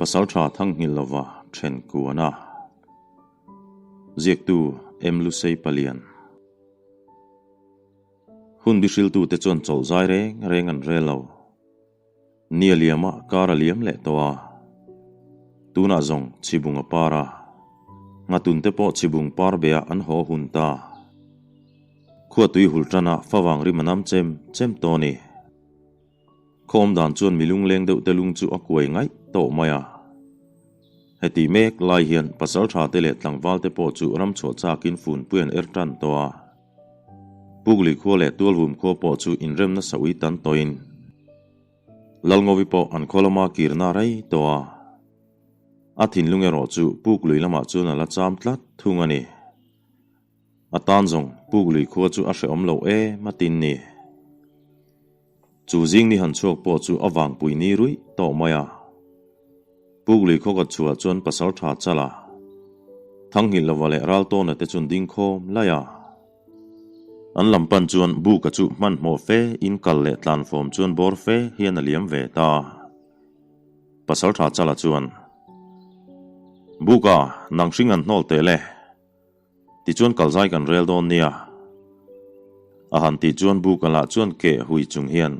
Pasaltha Thangnghilhlova then kuana ziaktu M. Lusei Palian. Hun bihriltute chuan chawlh zai reng reng an rel lo. Ni a liam a, kar a liam leh tawh a. Tunah zawng chhibung a par a. Nghatun te pawh chhibung par beah an haw hun ta. Khua tui hul tan a favang rim a nam chem chem tawh a ni. Khaw awm dan chuan mi lungleng deuh te lung chu a kuai ngaih tawh mai a. Heti mek lai hian pasal tha te leh tlangval te pawh chu ram chhuah chakin funpui an er tan tawh a. Pukli khua leh Tualvum khua pawh chu inremna saui tan tawhin Lalngovi pawh an khaw lama kirna rei tawh a. A thinlung erawh chu Puklui lamah chuan a la cham tlat thung a ni. A tan zawng Puklui khua chu a hrehawm lo em a tin ni. Chu zing ni han chhuak pawh chu a vangpui ni ruih tawh mai a. Puklui khaw kawt chhuah chuan pasal tha chal a. Thanghilh lova leh Raltawna te chuan ding khawm laih a. An lam pan chuan Buka chu hmanhmawh fe in kal leh tlan fawm chuan bawr fe hian a liam ve ta. Pasal tha chala chuan, Buka, nang hring an hnawl teh le. Tichuan kalzai kan rel dawn nia. A han tih chuan Buka lah chuan keh hui chung hian,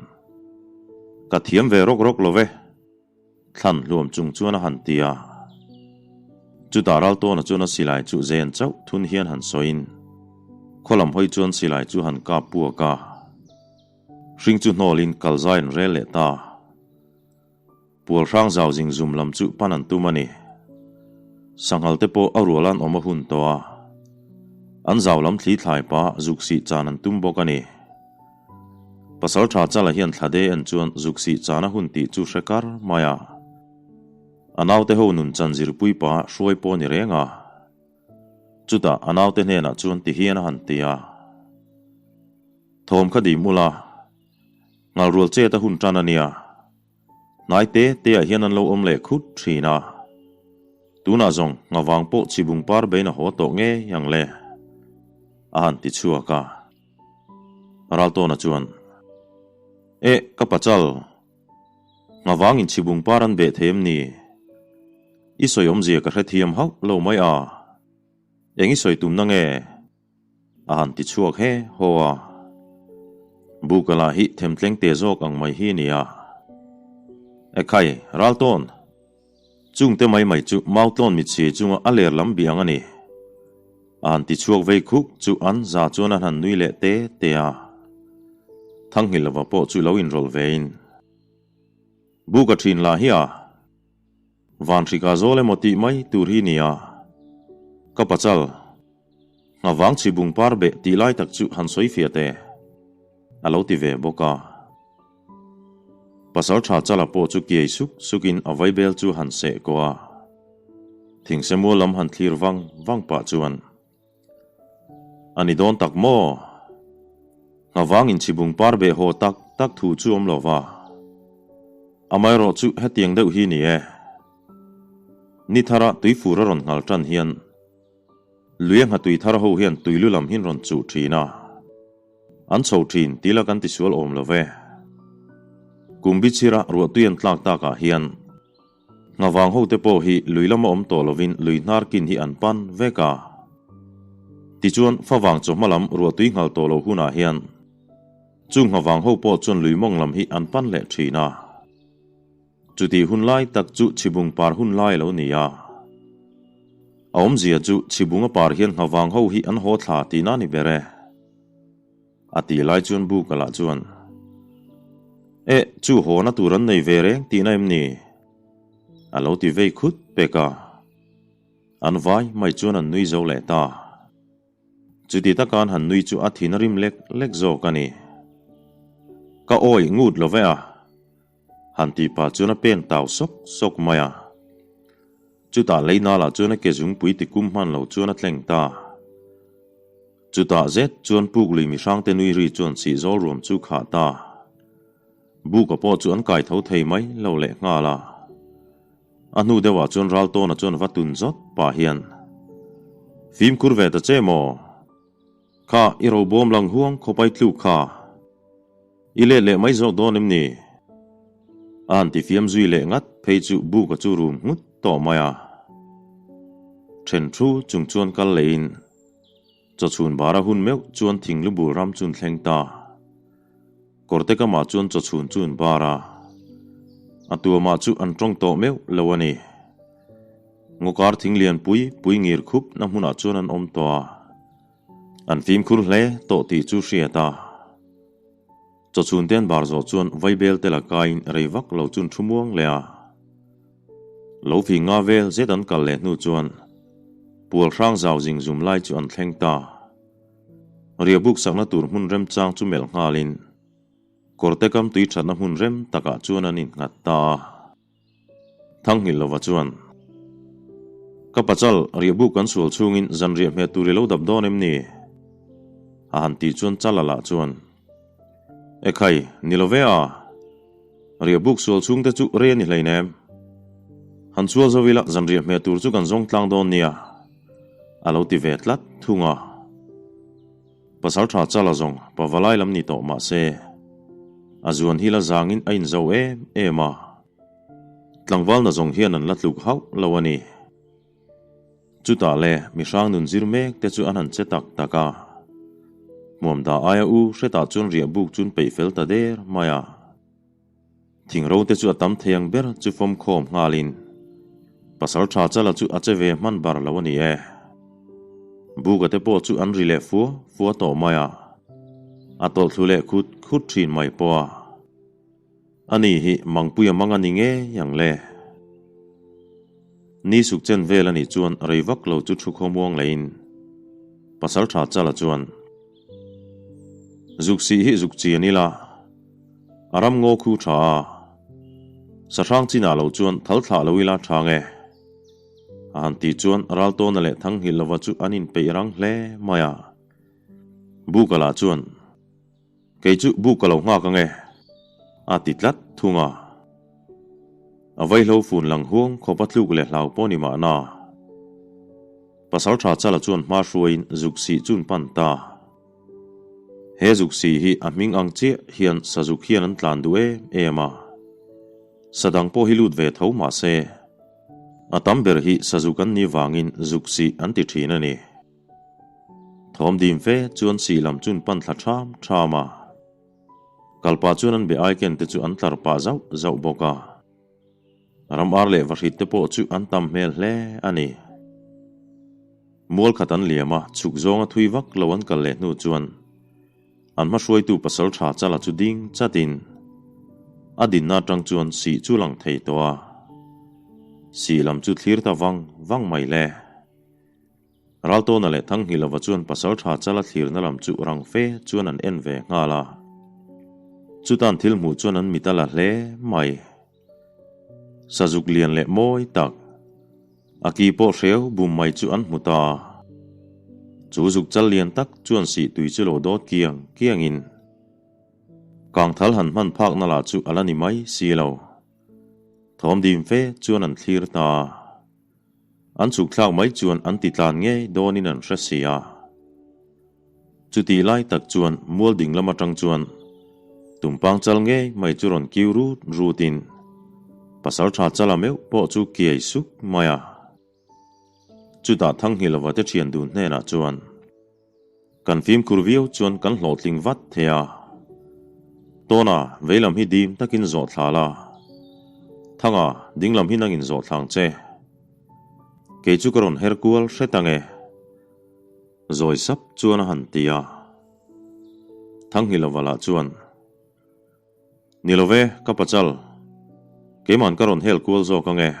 Ka thiam ve rawk rawk lo ve. Thlan hluam chung chuan a han ti a. Chutah Raltawna chuan a silai chu zen chauh thun hian han sawiin, khaw lam hawi chuan silai chu han kap puak a. Hring chu hnawlin kalzai an rel leh ta. Pual hrang zau zing zum lam chu pan an tum a ni. Sanghal te pawh a rual an awm a hun tawh a. An zau lam thli thlai pah zuk sih chan an tum bawk a ni. Pasal tha chala hian thla de en chuan zuk sih chan a hun tih chu hre kar mai a. A naute ho nun chan zirpui pa hruai pawh a ni reng a. Chutah a naute hnenah chuan ti hian a han ti a. Thawm kha dim ula, ngalrual chet a hun tan a nia. Hnai te te ah hian an lo awm leh khut thin a. Tunah zawng ngavang pawh chhibung par bein a haw tawh ngei ang le, a han ti chhuak a. Raltawna chuan, Eh, ka pachal, ngavang in chhibung par an beh thei em ni? I sawi awmzia ka hrethiam hauh lo mai a, eng i sawi tumna nge? A han ti chhuak he haw a. Buka lah hi themtleng te zawk ang mai hi nia. Ekhai, Raltawn! Chungte mai mai chu Mautlawn mitchhi chunga a ler lam biang a ni. A han ti chhuak vei khuk chu an za chuan an han nui leh te te a. Thanghilova pawh chu lo inrawlh vein. Buka thin lah hi a. Van hrika zawl emaw tih mai tur hi nia. Ka pachal. Nghavang chhibung par beh tih lai tak chu han sawi fiah teh. A lo ti ve bawk a. Pasal tha chala pawh chu kiai suk sukin a vaibel chu han seh kawh a. Thingsemual lam han thlir vang vang pah chuan, A ni dawn tak maw? Nghavang inchhibung par beh haw tak tak thu chu awm lo va. Amaherawh chu hetiang deuh hi ni e. Ni thara tuifur a rawn nghal tan hian Lui a nghatui thar ho hian tuilu lam hin rawn chuh thin a. An chho thin ti la kan tisual awm lo ve. Kumbi chhira ruahtui an tlak takah hian Nghavang ho te pawh hi lui lama awm tawh lovin lui hnar kin hi an pan vek a. Tichuan favang chawhma lam ruahtui nghal tawh lo hunah hian chu nghavang ho pawh chuan lui mawng lam hi an pan leh thin a. Chutih hun lai tak chu chhibung par hun lai a lo ni a. A awmzia chu chhibung a par hian nghavang ho hi an haw thla tihna a ni ber e. A tih lai chuan Buka lah chuan, Eh, chu hawna tur an nei ve reng tihna em ni? A lo ti vei khut pek a. An vai mai chuan an nui zo leh ta. Chuti taka an han nui chu a thin a rim lek lek zawk a ni. Ka awi ngut lo ve a. Han tih pah chuan a pen tau sawk sawk mai a. Chutah leina lah chuan a ke zungpui ti kum hman lo chuan a tleng ta. Chutah zet chuan puk lui mihrangte nui ri chuan chhihzawl ruam chu khah ta. Buka pawh chu an kai tho thei mai lo leh nghal a. A hnu deuhah chuan Raltawna chuan va tun zawt pah hian, Fimkhur ve ta che maw? Kha i robawm lang huang khawpai tluk kha. I let leh mai zawk dawn em ni? A han ti fiam zui leh ngat phei chu Buka chu rum nghut tawh mai a. Then thu chung chuan kal lehin chawchhun bara hun meuh chuan thinglubul ram chu an thleng ta. Kawrte kamah chuan chawchhun chu an bar a, a tuamah chu an tawng tawh meuh lo a ni. Ngawkar thing lian pui pui ngir khup na hmunah chuan an awm tawh a, an fimkhur hle tawh tih chu hriat a. Chawchhun te an bar zawh chuan vaibel te la kaiin rei vak lo chu an thu muang leh a. Lo fing nga vel zet an kal leh hnu chuan pual hrang zau zing zum lai chu an thleng ta. Riahbuk sakna tur hmun remchang chu melh nghalin kawrte kam tui thatna hmun rem takah chuan an innghat ta a. Thanghilh lova chuan, Ka pachal, riahbuk kan sual chhungin zanriah hmeh tur i lo dap dawn em ni? A han tih chuan Chala lah chuan, Ekhai, ni lo ve a. Riahbuk sual chhungte chu rei a ni hleinem. Han chhual zo ila zanriah hmeh tur chu kan zawng tlang dawn nia, a lo ti ve tlat thung a. Pasaltha Chala zawng pavalai lam ni tawh mah se, a zuan hi la zangin a inzo em em a. Tlangval na zawng hian an la tluk hauh lo a ni. Chutah le mihrang nun zir mek te chu an han che tak tak a. Hmuam dah aia u hretah chuan riah buk chun peih fel ta der mai a. Thingro te chu a tam thei ang ber chu fawm khawm nghalin pasal tha chala chu a che ve hman bar lo a ni e. Buka te pawh chu an ri leh fua fua tawh mai a. A tawlh thlu leh khut khut thin mai pawh a. Ani hi Mangpuia mang a ni ngei ang le. Ni suk chen vel a nih chuan rei vak lo chu thu khawmuang leiin pasal tha chala chuan Zuk sih hi zuk chian ila a ram ngaw khu tha a, sahrang chinah lo chuan thal thlah lo ila tha nge? A han tih chuan Raltawna leh Thanghilh lova chu an inpeih rang hle mai a. Buka lah chuan. Kei chu bu ka lo nghak ang e, a ti tlat thung a. A vaihlo fun lang huang khawp a tluk leh hlau pawh ni mahna. Pasal tha chala chuan hma hruaiin zuk sih chun pan ta. He zuk sih hi a hming ang chiah hian sazuk hian an tlan duh em em a. Sa dang pawh hi lut ve tho mah se, a tam ber hi sazuk an nih vangin zuk sih an ti thin a ni. Thawm dim fe chuan sih lam chun pan thla ṭham ṭham a. Kalpa chuan an be aiken te chu an tlar pah zauh zauh bawk a. Ram ar leh vahrit te pawh chu an tam hmel hle a ni. Mual khat an liam a, chhuk zawnga thui vak lo an kal leh hnu chuan an hmahruaitu pasal tha chala chu ding chatin a dinna atang chuan sih chu lang thei tawh a. Sih lam chu thlir ta vang vang mai le. Raltawna leh Thanghilova chuan pasal tha chala thlirna lam chu rang fe chuan an en ve nghal a. Chutan thil hmuh chuan an mit a la hle mai. Sazuk lian leh mawi tak, a ki pawh hreu bum mai chu an hmu ta. Chu zuk chal lian tak chuan sih tui chu lo dawt kiang kiangin kangthal han hman phakna lah chu a la ni mai si lo. Thawm dim fe chuan an thlir ta. An chhuk thlak mai chuan an ti tlan ngei dawnin an hre si a. Chutih lai tak chuan mual ding lam atang chuan tumpang chal ngei mai chu rawn kiu rut rutin pasal tha chala meuh pawh chu kiai suk mai a. Chutah Thanghilova te thian dun hnenah chuan. Kan fimkhur viau chuan kan hlawhtling vat thei a. Tawna, veilam hi dim takin zawh thla la. Thanga, dinglam hi nangin zawh thlang che. Kei chu ka rawn her kual hret ang e. Zawi sap chuan a han ti a. Thanghilova lah chuan, Ni lo ve, ka pachal. Keiman ka rawn hel kual zawk ang e.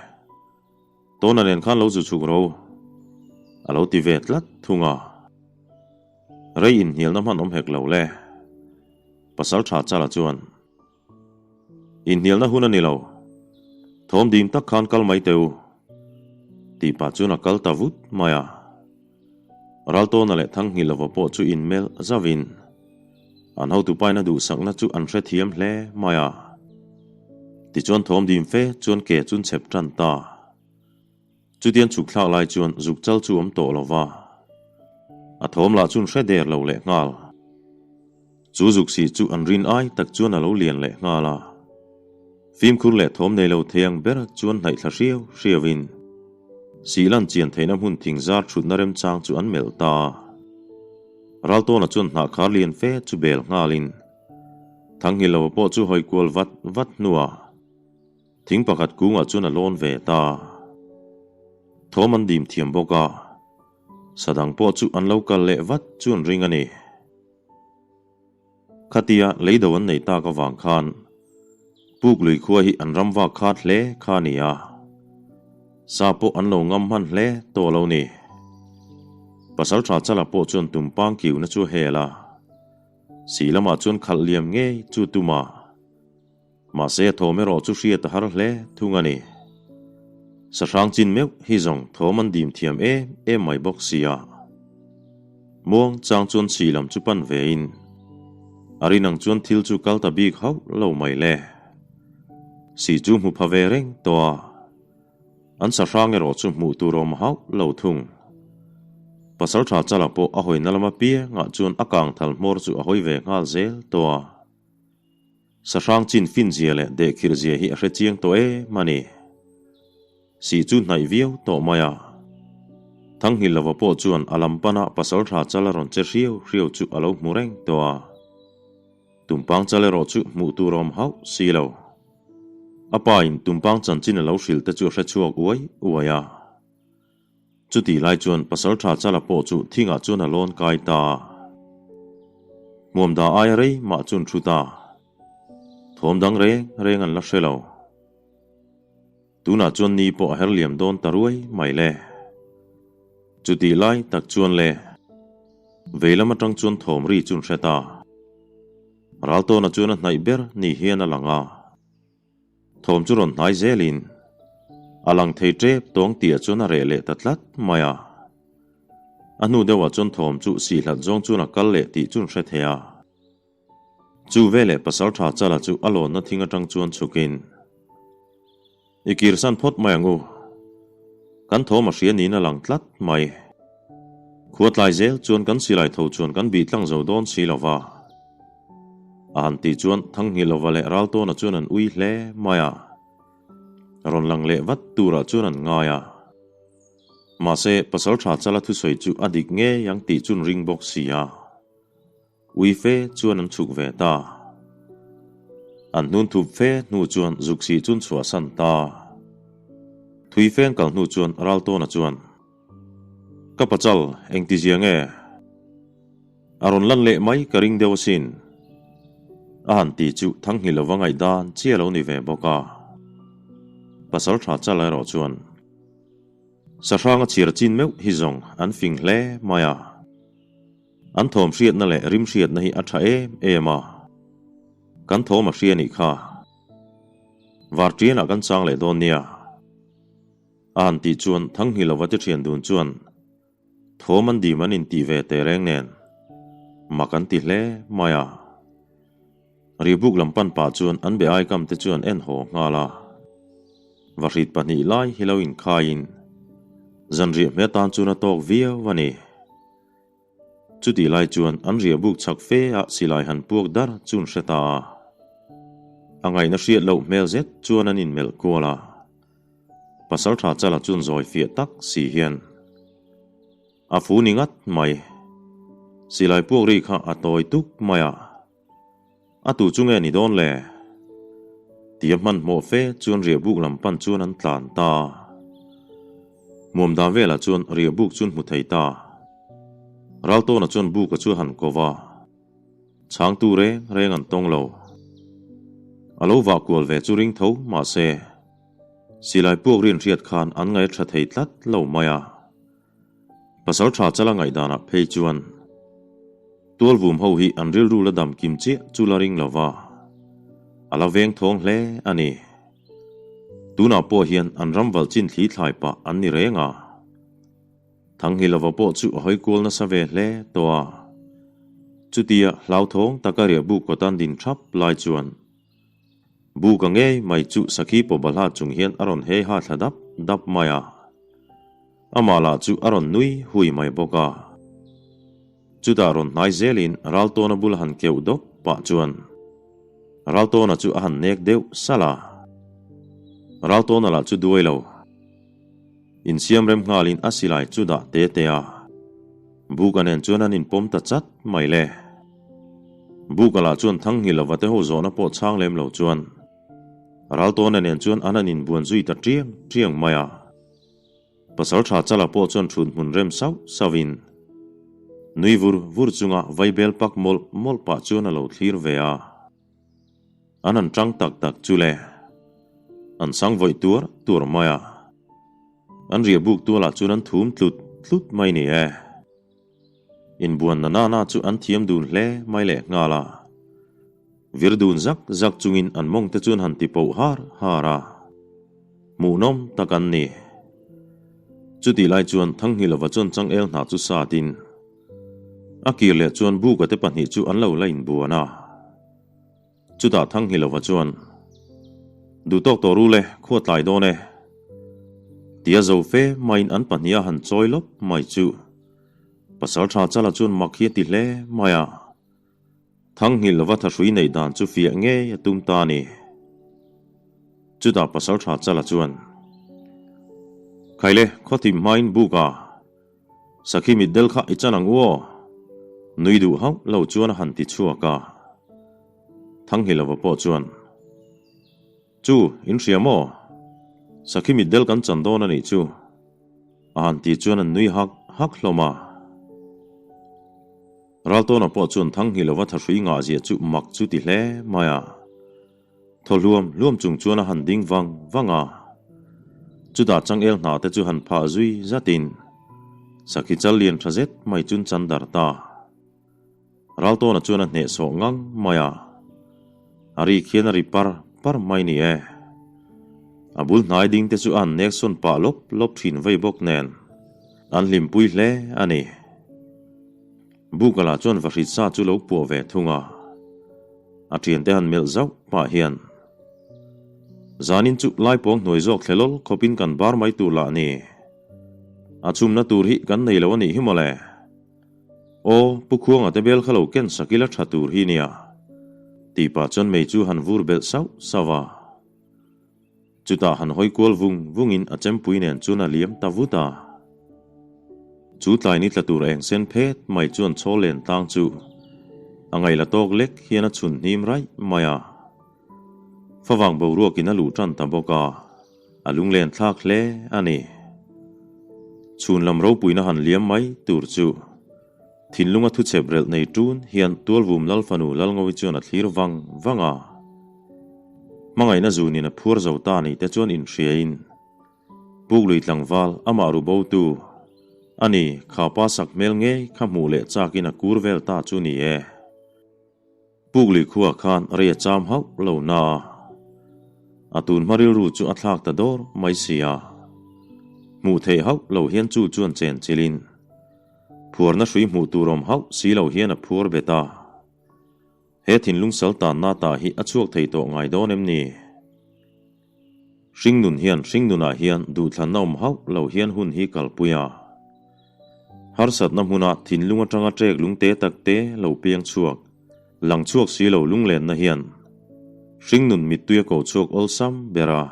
Tawna nen khan lo zu chhuk ro a lo ti ve tlat thung a. Rei inhnialna hman awm hek lo le. Pasal tha chala chuan, Inhnialna hun a ni lo. Thawm dim tak khan kal mai teh u. Tih pah chuan a kal ta vut mai a. Raltawna leh Thanghilova pawh chu inmelh zauhin an hotupaina duhsakna chu an hrethiam hle mai a. Tichuan thawm dim fe chuan ke chun chhep tan ta. Chutian chhuk thlak lai chuan zuk chal chu awm tawh lo va. A thawm lah chun hre der lo leh nghal. Chu zuk si chu an rin ai tak chuan a lo lian leh nghal a. Fimkhur leh thawm nei lo thei ang ber chuan hnaih thla hriau hriauin sih lan chian theihna hmun thing zar thutna remchang chu an melh ta a. Raltawna chuan hnah khar lian fe chu bel nghalin Thanghilova pawh chu hawi kual vat vat hnuah thing pakhat kungah chuan a lawn ve ta. Thawm an dim thiam bawk a, sadang pawh chu an lo kal leh vat chu an ring a ni. Khatia leido an neih tak avang khan Puk lui khua hi an ram vak khat hle kha a ni a, sa pawh an lo ngam hman hle tawh lo ni. Pasaltha Chala pawh chuan tumpang kiuna chu a hel a, si lamah chuan khalh liam ngei chu tum a. Mahse a thawm erawh chu hriat a har hle thung a ni. Sahrang chin meuh hi zawng thawm an dim thiam em em mai bawk si a. Muang chang chuan chhi lam chu pan ve in a rin ang chuan thil chu kal ta bik hauh lo mai le. Si chu hmu pha ve reng tawh a. An sahrang erawh chu hmuh tur awm hauh lo thung. Pasaltha Chala pawh a hawina lama piangah chuan a kangthal hmawr chu a hawi ve nghal zel tawh a. Sahrang chin fin zia leh dehkhirh zia hi a hre chiang tawh em a ni. Sih chu hnaih viau tawh mai a. Thanghilova pawh chuan a lam pana pasaltha chal a rawn che hriau hriau chu a lo hmu reng tawh a. Tumpang chal erawh chu hmuh tur a awm hauh si lo. A pa in tumpang chanchin a lo hrilh te chu a hre chhuak uai uai a. Chutih lai chuan Pasalṭha Chala pawh chu thingah chuan a lawn kai ta a. Hmuamda aia rei mah chuan thu ta. Thawm dang reng reng an la hre lo. Tunah chuan ni pawh a her liam dawn ta ruai mai le. Chutih lai tak chuan le vei lam atang chuan thawm ri chu an hre ta. Raltawna chuan a hnaih ber ni hian a lang a. Thawm chu rawn hnai zelin a lang thei tep tawng tihah chuan a reh leh ta tlat mai a. A hnu deuhah chuan thawm chu sihlat zawng chuan a kal leh tih chu an hre thei a. Chu veleh Pasaltha Chala chu a lawnna thing atang chuan chhukin, I kirsan phawt mai ang u. Kan thawm a hria niin a lang tlat mai. Khua tlai zel chuan kan silai tho chuan kan bih tlang zo dawn si lo va. A han tih chuan Thanghilova leh Raltawna chuan an ui hle mai a, rawn lang leh vat turah chuan an ngai a. Mahse, Pasaltha Chala thusawi chu a dik ngei ang tih chu an ring bawk si a. Ui fe chuan an chhuk ve ta. An hnun thup fe hnu chuan zuk sih chu an chhuahsan ta. Thui feng kal hnu chuan Raltawna chuan, Ka pachal, engtizia nge? A rawn lan leh mai ka ring deuh asin. A han ti chu Thanghilova ngaihdan chi a lo ni ve bawk a. Pasal tha chal erawh chuan Sahranga chhiar chin meuh hi zawng an fing hle mai a. An thawm hriatna leh rim hriatna hi a tha em em a. Kan thawm a hria nih kha. Varṭianah kan chang leh dawn nia. A han tih chuan Thanghilova te ṭhian dun chuan Thawm an dim an intih ve teh reng nen mak an ti hle mai a. Ribuk lam pan pah chuan an be aikam te chuan en haw nghal a. Vahrit pahnih lai hi lo inkhaiin zanriah hmel tan chuan a tawk viau a ni. Chutih lai chuan an riahbuk chhak fe ah silai han puak dar chu an hre ta a. A ngaihna hriat loh hmel zet chuan an inmelh kual a. Pasaltha Chala chuan zawi fiah tak si hian a fu ni ngat mai. Silai puak ri kha a tawi tuk mai a, a tu chu nge ni dawn le? Tia hmanhmawh fe chuan riahbuk lam pan chuan an tlan ta. Hmuamdan velah chuan riahbuk chu an hmu thei ta. Raltawna chuan buka chu a han ko va. Chhangtu reng reng an tawng lo. A lo vah kual ve chu ring tho mahse, silai puak rin hriat khan an ngaih tha thei tlat lo mai a. Pasal tha chala ngaihdanah phei chuan Tualvum ho hi an rilru la dam kim chiah chu la ring lo va, a la veng thawng hle a ni. Tunah pawh hian an ram valh chin thli thlai pah an ni reng a. Thanghilova pawh chu a hawi kual nasa ve hle tawh a. Chutia hlauthawng taka riahbuk kawtan din thap lai chuan Buka ngei mai chu Sakhi pawbalha chung hian a rawn hei ha thla dap dap mai a. Amah lah chu a rawn nui hui mai bawk a. Chutah rawn hnai zelin Raltawna bul han keuh dawp pah chuan Raltawna chu a han nek deuh salh a. Raltawna lah chu duai lo. Insiam rem nghalin a silai chu dah te te a. Buka nen chuan an inpawm ta chat mai le. Buka lah chuan Thangnghilova te ho zawhna pawh chhang lem lo chuan Raltawna nen chuan an han inbuan zui ta tiang tiang mai a. Pasal tha chala pawh chuan thut hmun rem sauh sauhin nui vur vur chunga vaibel pak mawlh mawlh pah chuan a lo thlir ve a. An han tang tak tak chu le. An sang vawih tuar tuar mai a. An riah buk tualah chuan an thum tlut tlut mai ni e. Inbuan na nana chu an thiam dun hle mai leh nghal a. Vir dun zak zak chungin an mawng te chuan han ti poh har har a. Hmuhnawm tak an ni. Chutih lai chuan Thangnghilova chuan changel hna chu satin a kir leh chuan Buka te pahnih chu an lo la inbuan a. Chutah Thanghilova chuan, Duhtawk tawh ru le, khua tlai dawn e. Tia zo fe maiin an pahniha han chawi lawp mai chu Pasal tha chala chuan mak hi a ti hle mai a. Thanghilova thahrui neih dan chu fiah ngei a tum ta a ni. Chutah Pasal tha chala chuan, Khaile, khaw thim hmain buk a. Sakhi mitdel kha i chan ang u aw? Nui duh hauh lo chuan a han ti chhuak a. Thanghilova pawh chuan, Chu, in hria maw? Sakhi mitdel kan chan dawn a nih chu. A han ti chuan an nui hak hak hlawm a. Raltawna pawh chuan Thanghilova thahrui ngahzia chu mak chu ti hle mai a. Thaw hluam hluam chung chuan a han ding vang vang a. Chutah changel hna te chu han phah zui zatin sakhi chal lian tha zet mai chun chan dar ta. Raltawna chuan a hnehsawh ngang mai a. A rik hian a ri par par mai ni e. A bul hnai ding te chu a han nek sawn pah lawp lawp thin vei bawk nen an hlimpui hle a ni. Bukala chuan vahrit sa chu lo puah ve thung a, a thiante han melh zauh pah hian, Zanin chu Laipawng hnuai zawk thle lawl khawpin kan bar mai tur lah ni. A chhumna tur hi kan nei lo a nih hi mawle. Aw, Pu Khuanga te bel kha lo ken sak ila tha tur hi nia, tih pah chuan mei chu han vur belh sauh sauh a. Chutah han hawi kual vung vungin a chempui nen chuan a liam ta vut a. Chu tlai ni tla tur eng sen phet mai chuan chaw len tlang chu a ngaihla tawk lek hian a chhun hnim raih mai a. Favang boruakin a luh tan ta bawk a, a lunglen thlak hle a ni. Chhun lam ropuina han liam mai tur chu thinlunga thuchhep relh nei tun hian Tualvum Lalfanu Lalngawi chuan a thlir vang vang a. Hmangaihna zunin a phuar zo ta ni te chuan inhriain Puklui tlangval amah ru botu a ni, kha pa sak hmel ngei kha hmuh leh chakin a kur vel ta chu ni e. Puklui khuah khan rei a cham hauh lo na a, a tun hma rilru chu a thlak ta dawr mai si a. Hmuh theih hauh lo hian chu chuan chen chilhin phuarna hrui hmuh tur awm hauh si lo hian a phuar bet a. He thinlung sal tanna ta hi a chhuak thei tawh ngai dawn em ni? Hringnun hian hringnunah hian duhthlanna awm hauh lo hian hun hi kalpui a. Harsatna hmuna thinlung atanga ṭek lungte takte lo piang chhuak, lang chhuak si lo lunglenna hian hringnun mittui a ko chhuak awlsam ber a.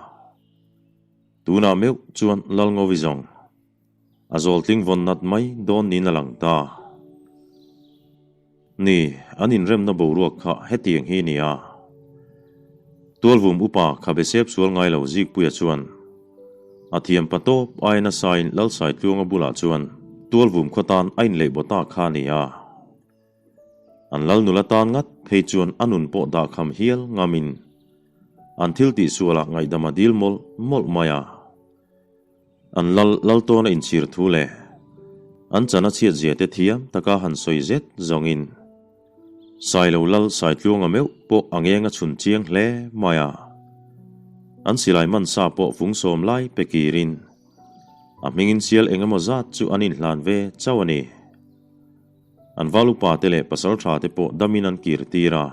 Tunah meuh chuan Lalngovi zawng. A zawltling vawn nat mai dawn niin a lang ta. Ni, an inremna boruak kha hetiang hi nia. Tualvum upa khabe sep sual ngai lo Zikpuia chuan a thiam pa tawp aia nasain Lalsaitluanga bulah chuan Tualvum khaw tan a inleih baw ta kha nia. An lal nula tan ngat phei chuan a nun pawh dahkham hial ngamin an thil tihsualah ngaihdam a dil mawlh mawlh mai a. An lal lal tawna inchhir thu leh an chan a chhiat zia te thiam taka han sawi zet zawngin Sailo lal Saitluanga meuh pawh a ngeng a chhun chiang hle mai a. An silai man sa pawh fung sawm lai pe kirin a hmingin sial eng emaw zat chu an inhlan ve chauh a ni. An val upa te leh pasal tha te pawh damin an kir tir a.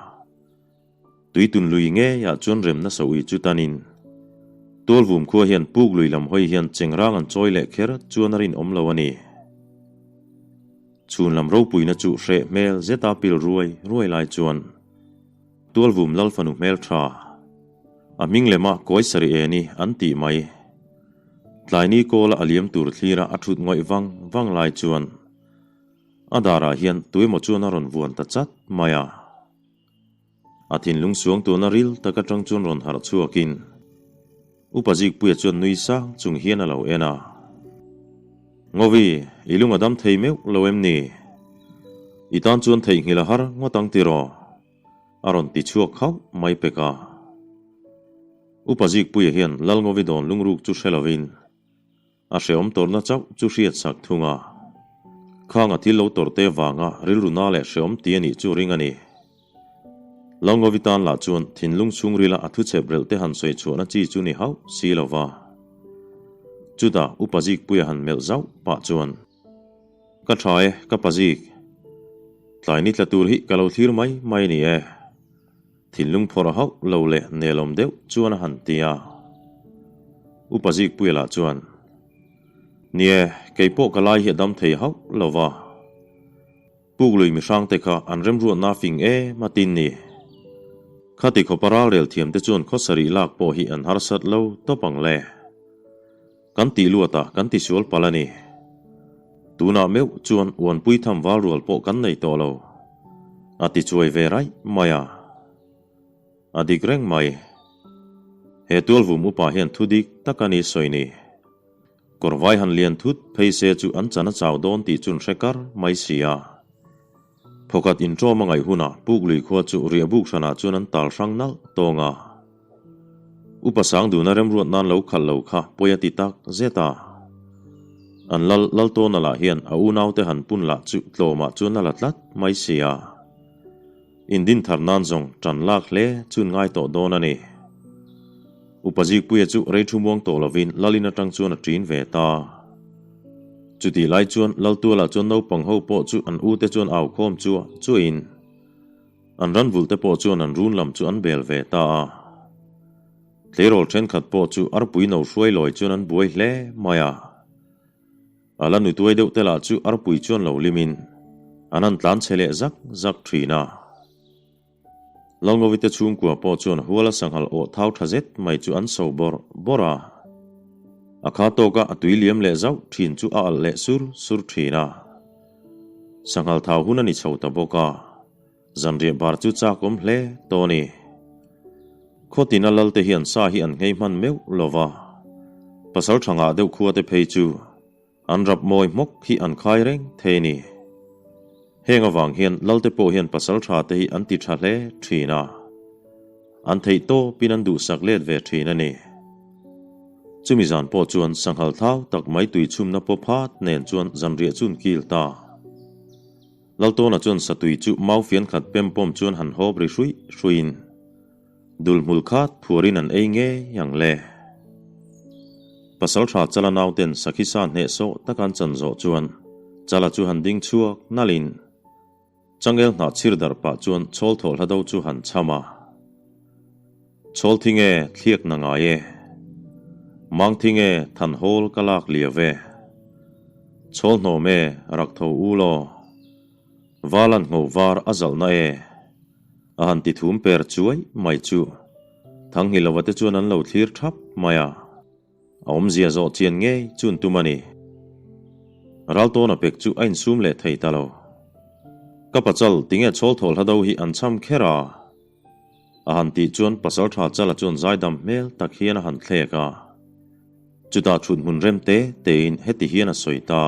Tuitun lui ngeiah chuan remna sawi chu tanin Tualvum khua hian puk lui lam hawi hian chengrang an chawi leh kher chuan a rinawm lo a ni. Chhun lam ropuina chu hreh hmel zeta pil ruai ruai lai chuan Tualvum Lalfanu hmel tha. A hming lema kawi sarih e ni an tih mai. Tlaini kawla a liam tur thlira a thut ngawih vang vang lai chuan a darah hian tuemaw chuan a rawn vuan ta chat mai a. A thinlung suang tuna ril tak atang chuan rawn harh chhuakin Upa Zikpuia chuan nui sang chung hian a lo en a. Ngawi, i lung a dam thei meuh lo em ni? I tan chuan theihnghilh a har ngawt ang tiraw? A rawn ti chhuak khauh mai pek a. Upa Zikpuia hian Lalngawi dawn lungruk chu hre lovin a hrehawm tawrhna chauh chu hriat sak thung a. Khang a thil lo tawrh te vanga rilru na leh hrehawm ti a nih chu ring a ni. Lalngawi tan lah chuan thinlung chhungrila a thuchhep relh te han sawi chhuahna chi chu ni hauh si lo va. Chutah Upa Zikpuia han melh zauh pah chuan. Ka tha e, ka pa zik. Tlai ni tla tur hi ka lo thlir mai mai a ni e. Thinlung phawrh hauh lo leh nelawm deuh chuan a han ti a. Upa Zikpuia lah chuan, Ni e, kei pawh ka lai hi a dam thei hauh lo va. Puklui mihrangte kha an remruatna fing em a tin ni. Khati khawpa ralrel thiamte chuan khawsarih lak pawh hi an harsat lo tawp ang le. Kan tih luat a, kan tisual palh a ni. Tunah meuh chuan uanpui tham val rual pawh kan nei tawh lo. A ti chuai ve raih mai a. A dik reng mai. He tualvum upa hian thu dik tak a ni sawi ni. Kawrvai han lian thut phei se chu an chan a chau dawn tih chun hre kar mai si a. Phawkhat inṭawm a ngaih hunah Puklui khua chu riahbuk hranah chuan an tal hrang nalh tawng a. Upa Sangduna remruat nan lo khalh lo kha pawi a ti tak zet a. An lal Laltawna lah hian a unaute han pun lah chu tlawmah chuan a la tlat mai si a. Indin thar nan zawng ṭan lak hle chun ngai tawh dawn a ni. Upa Zikpuia chu rei thu muang tawh lovin Lalin aṭang chuan a ṭin ve ta. Chutih lai chuan Laltualah chuan naupang ho pawh chu an ute chuan au khawm chuah chuahin an ran vulte pawh chuan an run lam chu an bel ve ta a. Tleirawl ṭhenkhat pawh chu arpui no hruai lawi chuan an buai hle mai a. A la nutuai deuh te lah chu arpui chuan lo limin an han tlan chhe leh zak zak ṭhin a. Lalngawite chhungkua pawh chuan huala sanghal awh thau tha zet mai chu an so bawrh bawrh a. A kha tawka a tui liam leh zauh thin chu a alh leh sur sur thin a. Sanghal thau hun a ni chho ta bawk a, zanriah bar chu chak awm hle tawh a ni. Khawtina lalte hian sa hi an nghei hman meuh lo va, pasal tha ngah deuh khuate phei chu An rap mawi hmawk hi an khai reng thei a ni. Heng avang hian Lalte pawh hian pasal tha te hi an ti tha hle thin a. An theih tawpin an duhsak let ve thin a ni. Chumi zan pawh chuan sanghal thau tak mai tui chhumna paw phat nen chuan zanriah chu an kil ta. Laltawna chuan satui chu mau fian khat pem pawm chuan han hawp ri hruih hruihin Dul hmul khat phuarin an ei ngei ang le. Pasalṭha Chala nauten sakhi sa hneh sawh tak an chan zawh chuan Chala chu han ding chhuak nalhin changel hnah chhir darh pah chuan chhawl thawh hla do chu han cham a. Chhawl thing e, thliak na ngai e. Mang thing e, than hawl ka lak liau e. Chhawl hnawm e, rak tho u law. Valan ngho var a zalhna e. A han ti thum per chuai mai chu Thanghilova te chuan an lo thlir thap mai a, a awmzia zawh chian ngei chun tum a ni. Raltawna pek chu a insum leh thei ta lo. Ka pachal tinge chhawl thawl hla do hi an cham kher a? A han tih chuan Pasaltha Chala chuan zaidam hmel tak hian a han thlek a. Chutah thut hmun rem te tein heti hian a sawi ta.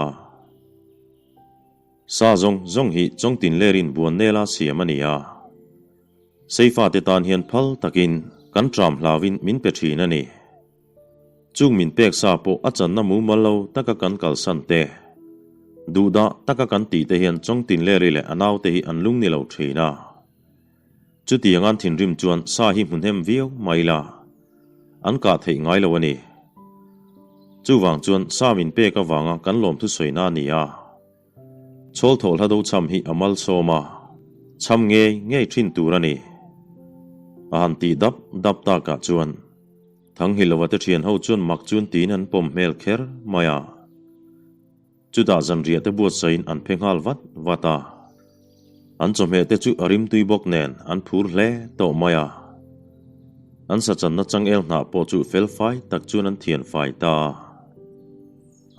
Sa zawng zawng hi chawngtin lerin buan nela siam a ni a. Seifate tan hian phal takin kan tram hlauin min pe thin a ni. Chung min pek sa pawh a channa mumal lo taka kan kalsan te, duhdah taka kan tih te hian chawngtin leri leh a naute hi an lung ni lo thin a. Chutiang an thinrim chuan sa hi hmu hnem viau mai la, an kah theih ngai lo a ni. Chuvang chuan sa min pek avanga kan lawmthu sawina a ni a. Chhawl thawh hla do cham hi a malsawm a, cham ngei ngei thin tur a ni. A han tih dap dap takah chuan Thanghilova te thian ho chuan mak chun tiin an pawm hmel kher mai a. Chutah zanriah te buatsaihin an phe nghal vat vat a. An chawhmeh te chu a rimtui bawk nen an phur hle tawh mai a. An sachanna changel hnah pawh chu fel fai tak chuan an thian fai ta a.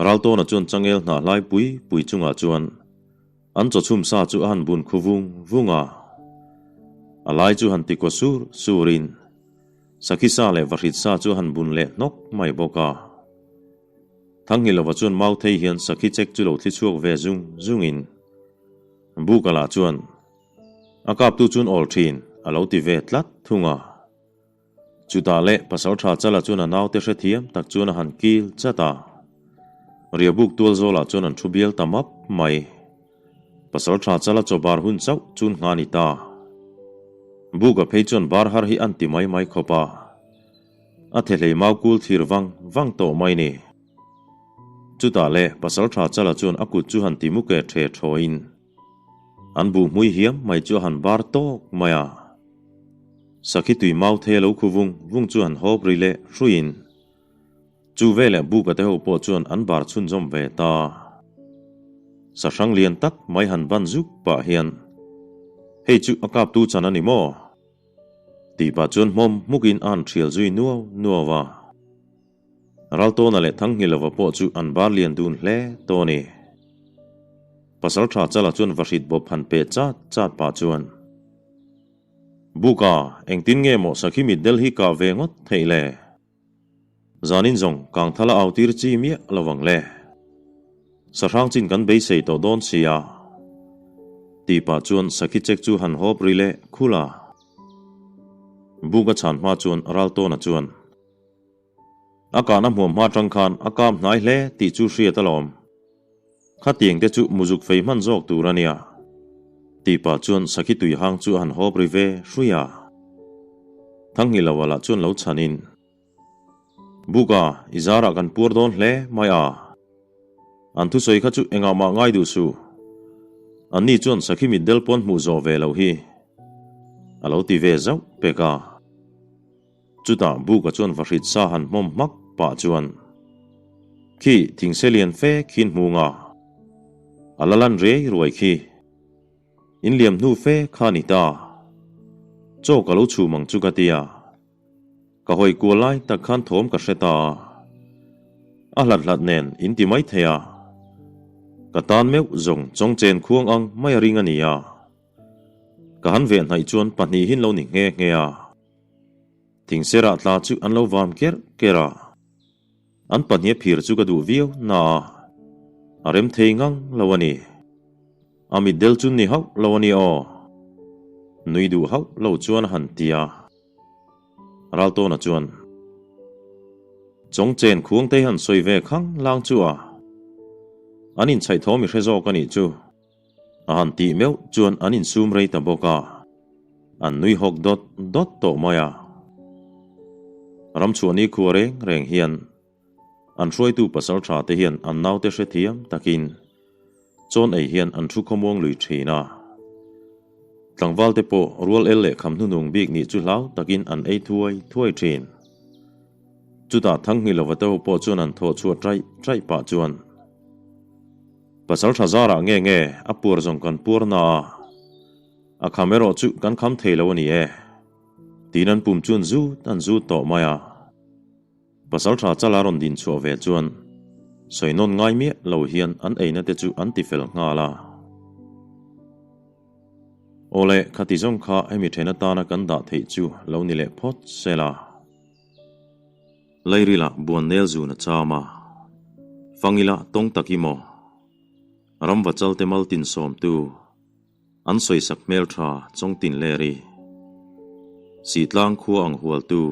Raltawna chuan changel hnah hlai pui pui chungah chuan an chawchhum sa chu a han bun khu vung vung a. A lai chu han tikaw sur surin sakhi sa leh vahrit sa chu a han bun leh hnawk mai bawk a. Thanghilova chuan Mauthei hian sakhi chek chu lo thli chhuak ve zung zungin Buka lah chuan A kaptu chuan awl thin a lo ti ve tlat thung a. Chutah leh Pasaltha Chala chuan a naute hrethiam tak chuan a han kil chat a. Riabuk tual zawlah chuan an thu bial ta map mai. Pasaltha Chala chaw bar hun chauh chun ngha ni ta. Buka phei chuan bar har hi an ti mai mai khawp a. A thehlei mau kul thir vang vang tawh mai ni. Chutah leh Pasaltha Chala chuan a kut chu han ti muke the thawiin an buh hmui hiam mai chu a han bar tawk mai a. Sakhi tui mau thei a lo khu vung vung chu han hawp ri leh hruiin chu veleh buka te ho pawh chuan an bar chhunzawm ve ta. Sahrang lian tak mai han ban zuk pah hian, Hei chu a kaptu chan a ni maw? Tih pah chuan hmawm hmukin a han thial zui nuau nuau a. Raltawna leh Thanghilova pawh chu an bar lian dun hle tawh a ni. Pasaltha Chala chuan vahrit bawp han peh chat chat pah chuan, Buka, engtin nge maw sakhi mitdel hi kah ve ngawt theih le? Zanin zawng Kangthala au tir chi miah lo vang le. Sahrang chin kan beisei tawh dawn si a. Tih pah chuan sakhi chek chu han hawp ri leh khul a. Buka chhan hma chuan Raltawna chuan, A kahna hmuam hma atang khan a kap hnai hle tih chu hriat alawm. Khatiang te chu muzuk fei hman zawk tur a nia. Tih pah chuan sakhi tui hang chu a han hawp ri ve hrui a. Thanghilova lah chuan lo chhanin, Buka, i zarah kan puar dawn hle mai a. An thusawi kha chu engah mah ngai duh suh. Anni chuan sakhi mitdel pawn hmuh zawh ve loh hi. A lo ti ve zauh pek a. Chutah Buka chuan vahrit sa han hmawm hmak pah chuan, Khi thingse lian fe khi'n hmung a, a la lan riai ruai khi. In liam hnu fe kha ni ta. Chaw ka lo chhum ang chu ka ti a. Ka hawi kual lai tak khan thawm ka hre ta a. A hlat hlat nen in ti mai thei a. Ka tan meuh zawng chawngchen khuang ang mai a ring a ni a. Ka han veh hnaih chuan pahnihin lo ni nghe nghe a. Thingserah tla chu an lo vam kerh kerh a, an pahnih a phir chu ka duh viau na a, a rem thei ngang lo a ni. A mitdel chu ni hauh lo a ni aw. Nui duh hauh lo chuan a han ti a. Raltawna chuan, Chawngchen khuangtei han sawi ve khang lang chu a, an inchhaih thawm i hre zawk a nih chu. A han tih meuh chuan an insum rei ta bawk a, an nui hawk dawt dawt tawh mai a. Ramchhuah nikhua reng reng hian an hruaitu pasal tha te hian an naute hrethiam takin chawn ei hian an thu khawmuang lui thin a. Tlangval te pawh rual el leh kham hnunung bik nih chu hlau takin an ei thuai thuai thin. Chutah Thanghilova te ho pawh chuan an thawh chhuah taih taih pah chuan, Pasal tha zarah nge nge a puar zawng kan puar na a, a kham erawh chu kan kham thei lo a ni e, tiin an pum chuan zut an zut tawh mai a. Pasal tha chala rawn din chhuah ve chuan sawi nawn ngai miah lo hian an eina te chu an ti fel nghal a. Awle, khati zawng kha hemi then atana kan dah theih chu lo ni leh phawt sela. Lairila buan nel zun a cham a, Fangila tawng tak i maw? Ramva chalte mal tin sawmtu, an sawisak hmeltha chawng tin ler i. Sihtlang khua ang hualtu,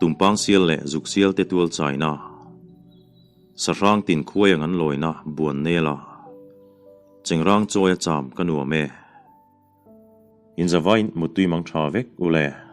tumpang sial leh zuk sial te tual chaina, sahrang tin khuai ang an lawina buan nel a, chengrang chawi a cham ka nuam e. Inzavain muttui mang tha vek u le.